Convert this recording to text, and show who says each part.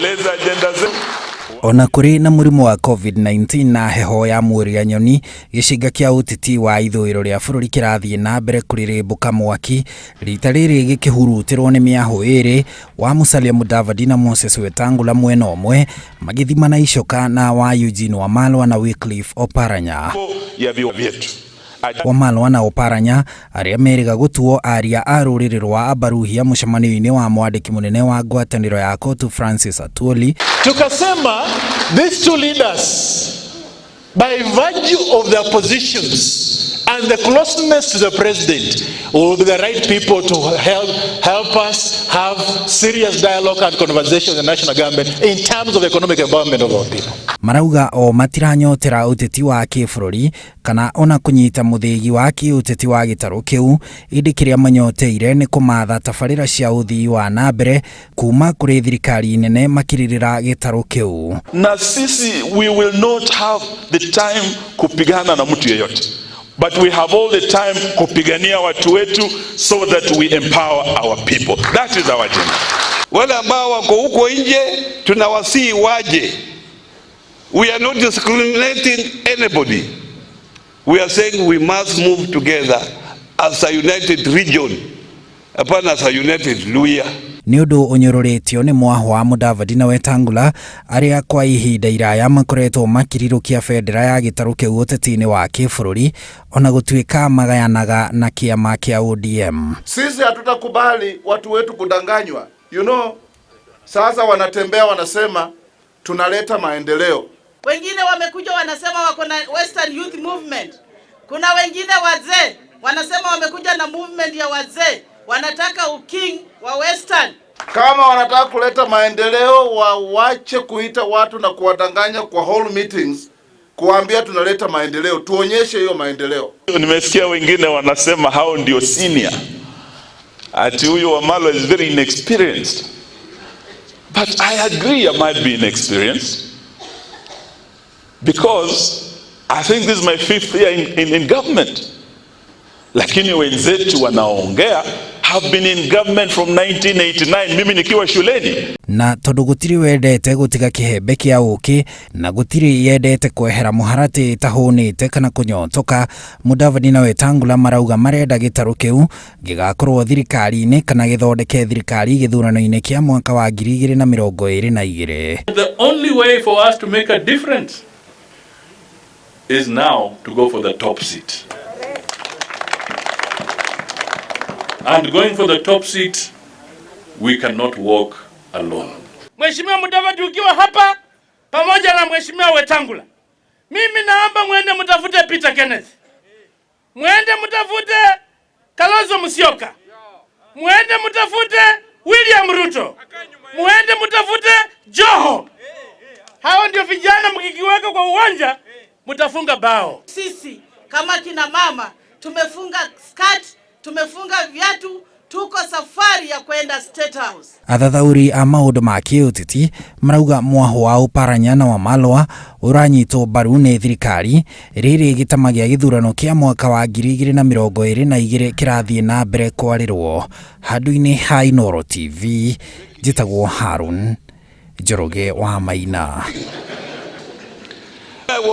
Speaker 1: Tueleze agenda zetu.
Speaker 2: Ona kũrĩ na mũrimũ wa COVID-19 na heho ya mũrĩa nyoni, gĩcinga kĩa ũteti wa ithũĩro rĩa bũrũri kĩrathiĩ na mbere kũrĩrĩmbũka mwaki, rita rĩrĩ gĩkĩhurutĩrwo nĩ mĩahũ ĩrĩ, wa Musalia Mudavadi na Moses Wetangula mwena ũmwe, magĩthimana icoka na wa Eugene Wamalwa na Wycliffe Oparanya.
Speaker 1: Ya vyuo vyetu.
Speaker 2: Wamalwa na Oparanya arĩa merĩga gũtuo aria a rũrĩrĩ rwa Abaruhia mũcemanio-inĩ wa mwandĩki mũnene wa ngwatanĩro ya COTU Francis Atwoli.
Speaker 3: Tukasema these two leaders by virtue of their positions and the closeness to the president will be the right people to help us have serious dialogue and conversation with the national government in terms of economic empowerment of our people.
Speaker 2: Marauga o matiranyotera ũteti wa kĩbũrũri kana ona kũnyita mũthĩgi wa kĩũteti wa gĩtarũ kĩu, ĩndĩ kĩrĩa manyoteire nĩ kũmatha tabarĩra cia ũthii wa na mbere kuma kũrĩ thirikari nene makĩrĩrĩra gĩtarũ kĩu.
Speaker 1: Na sisi we will not have the time kupigana na mtu yeyote, but we have all the time kupigania watu wetu so that we empower our people. That is our agenda.
Speaker 4: Wale ambao wako huko nje tunawasihi waje. We are not discriminating anybody. We are saying we must move together as a united region, hapana as a united Luhya.
Speaker 2: Nĩ ũndũ ũnyũrũrĩtio nĩ mwahũ wa Mudavadi na Wetangula arĩa kwa ihinda iraya makoretwo makĩrirũkia bendera ya gĩtarũ kĩu ũteti-inĩ wa kĩbũrũri ona gũtuĩka magayanaga na kĩama kĩa ODM.
Speaker 5: Sisi hatutakubali watu wetu kudanganywa. Sasa wanatembea wanasema tunaleta maendeleo.
Speaker 6: Wengine wamekuja wanasema wako na Western Youth Movement. Kuna wengine wazee wanasema wamekuja na movement ya wazee, wanataka uking wa Western.
Speaker 5: Kama wanataka kuleta maendeleo wawache kuita watu na kuwadanganya kwa hall meetings, kuambia tunaleta maendeleo. Tuonyeshe hiyo maendeleo.
Speaker 1: Nimesikia wengine wanasema hao ndio senior. Ati huyu Wamalwa is very inexperienced. But I agree I might be inexperienced. Because I think this is my 5th year in government. Lakini wenzetu wanaongea have been in government from 1989, mimi nikiwa shuleni.
Speaker 2: Na tondu gutiri wendete gutiga kihembe kia uki na gutiri yendete kwehera muharati tahunite kana kunyotoka, Mudavadi na Wetangula marauga marenda gitaru kiu gigakorwo thirikari-ini kana githondeke thirikari githurano-ini kia mwaka wa ngiri igĩrĩ na mĩrongo ĩrĩ na igĩrĩ.
Speaker 7: The only way for us to make a difference is now to go for the top seat. And going for the top seat, we cannot walk alone.
Speaker 8: Mheshimiwa Mudavadi ukiwa hapa pamoja na Mheshimiwa Wetangula, mimi naomba mwende mtafute Peter Kenneth, mwende mtafute Kalonzo Musyoka, mwende mtafute William Ruto, mwende mtafute Joho. Hao ndio vijana, mkikiweka kwa uwanja mtafunga bao.
Speaker 6: Sisi kama kina mama tumefunga skirt, tumefunga viatu, tuko safari ya kwenda State House.
Speaker 2: Athathauri a maũndũ ma kĩũteti marauga mwahũ wa Oparanya na Wamalwa ũranyitwo mbaru nĩ thirikari rĩrĩ gĩtama gĩa gĩthurano kĩa mwaka wa ngiri igĩrĩ na mĩrongo ĩrĩ na igĩrĩ kĩrathiĩ na mbere kwarĩrwo. Handũ-inĩ ha Inooro TV, njĩtagwo Harun Njoroge wa Maina.